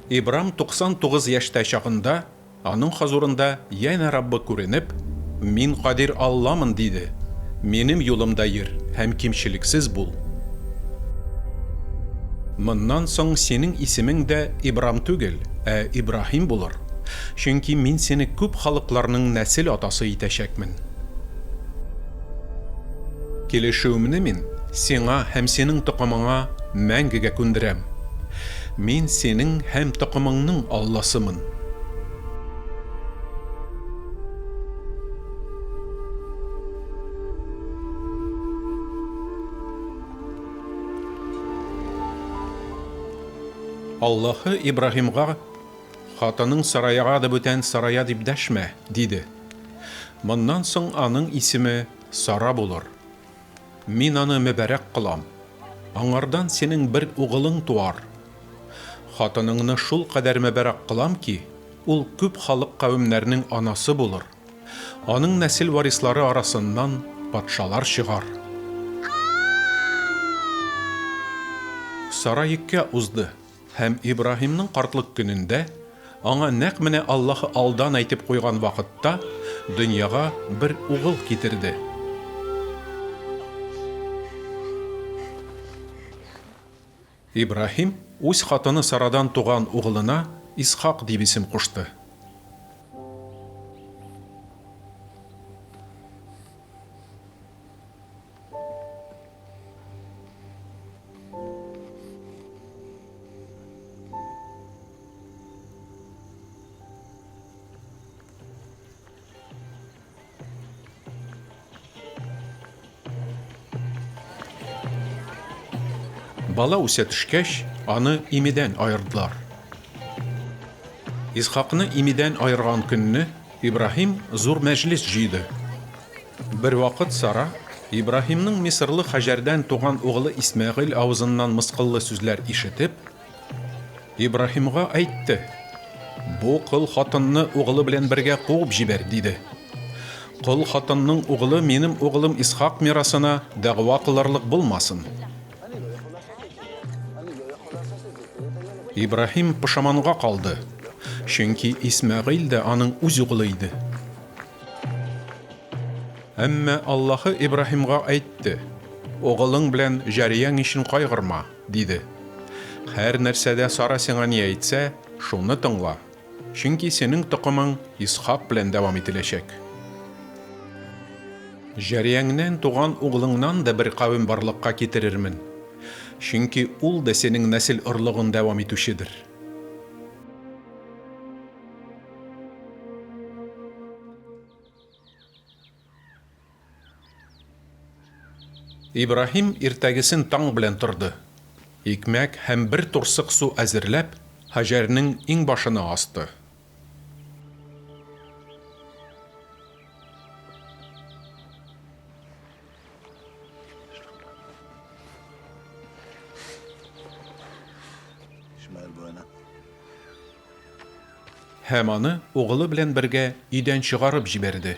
Ибрам 99 яшьтә чагында, аның хозурында янә Раббы күренеп, Мин Кадир Алламын, диде, Минем юлымда йөр һәм кимчелексез бул. Моннан соң синең исемең дә Ибрам түгел, ә Ибраһим булыр, чөнки Мин сине күп халыкларның нәсел атасы итәчәкмен. Килешүемне Мин сиңа һәм синең токымыңа мәңгегә күндерәм. Мин синең һәм токымыңның Алласымын. Аллаһы Ибраһимга, Хатының Сараяга да бүтән Сарая дип дәшмә, диде. Моннан соң аның исеме Сара булыр. Мин аны мөбарәк кылам. Аңардан синең бер угылың туар. Хатыныңны шулкадәр мөбарәк кылам ки, ул күп халык-кавемнәрнең анасы булыр. Аның нәсел варислары арасыннан патшалар чыгар. Сара йөккә узды, һәм Ибраһимның картлык көнендә, аңа нәкъ менә Аллаһы алдан әйтеп куйган вакытта, дөньяга бер угыл китерде. Ибраһим үз хатыны Сарадан туган угылына Исхак дип исем кушты. Бала үсә төшкәч, аны имидән аердылар. Исхакны имидән аерган көнне Ибраһим зур мәҗлес җыйды. Бервакыт Сара, Ибраһимның мисырлы Хаҗәрдән туган угылы Исмәгыйль авызыннан мыскыллы сүзләр ишетеп, Ибраһимга әйтте, Бу кол хатынны угылы белән бергә куып җибәр, диде. Кол хатынның угылы минем угылым Исхак мирасына дәгъва кылырлык булмасын. Ибраһим пошаманга калды, чөнки Исмәгыйль дә аның үз угылы иде. Әмма Аллаһы Ибраһимга әйтте, Угылың белән җарияң өчен кайгырма. Диде. Һәр нәрсәдә Сара сиңа ни әйтсә, шуны тыңла, чөнки синең токымың Исхак белән дәвам ителәчәк. Җарияңнән туган углыңнан да бер кавем барлыкка китерермен, чөнки ул да синең нәсел орлыгын дәвам итүчедер. Ибраһим иртәгесен таң белән торды. Икмәк һәм бер турсык су әзерләп, Һаҗәрнең иңбашына асты. Һәм аны угылы белән бергә өйдән чыгарып җибәрде.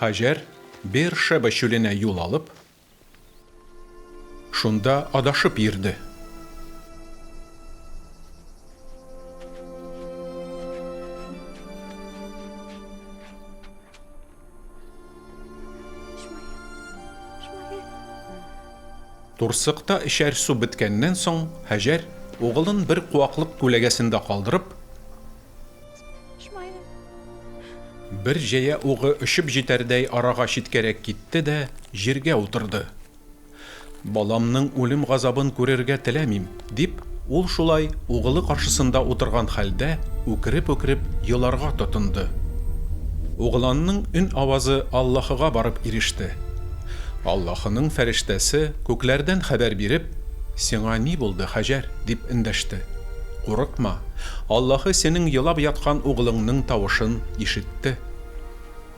Һаҗәр Беэр-Шеба чүленә юл алып, шунда адашып йөрде. Турсыкта эчәр су беткәннән соң, Һаҗәр, угылын бер куаклык күләгәсендә калдырып, бер җәя угы очып җитәрдәй арага читкәрәк китте дә җиргә утырды. Баламның үлем газабын күрергә теләмим, дип, ул шулай угылы каршысында утырган хәлдә үкереп-үкереп еларга тотынды. Угыланның өн-авазы Аллаһыга барып иреште. Аллаһының фәрештәсе, күкләрдән хәбәр биреп, Сиңа ни булды, Һаҗәр? дип эндәште. Курыкма, Аллаһы синең елап яткан угылыңның тавышын ишетте.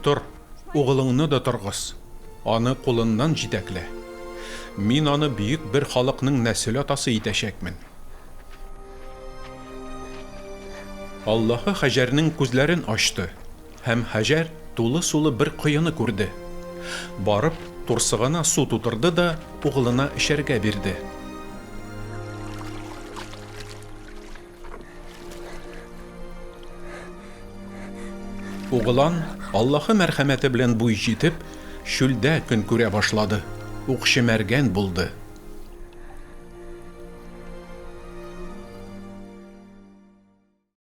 Тор, угылыңны да торгыз. Аны кулыннан җитәклә. Мин аны бөек бер халыкның нәсел атасы итәчәкмен. Аллаһы Һаҗәрнең күзләрен ачты, һәм Һаҗәр тулы сулы бер коены күрде. Барып, Турсыгына су тутырды да угылына эчәргә бирде. Угылан, Аллаһы мәрхәмәте белән буй җитеп, чүлдә көн күрә башлады, укчы мәргән булды.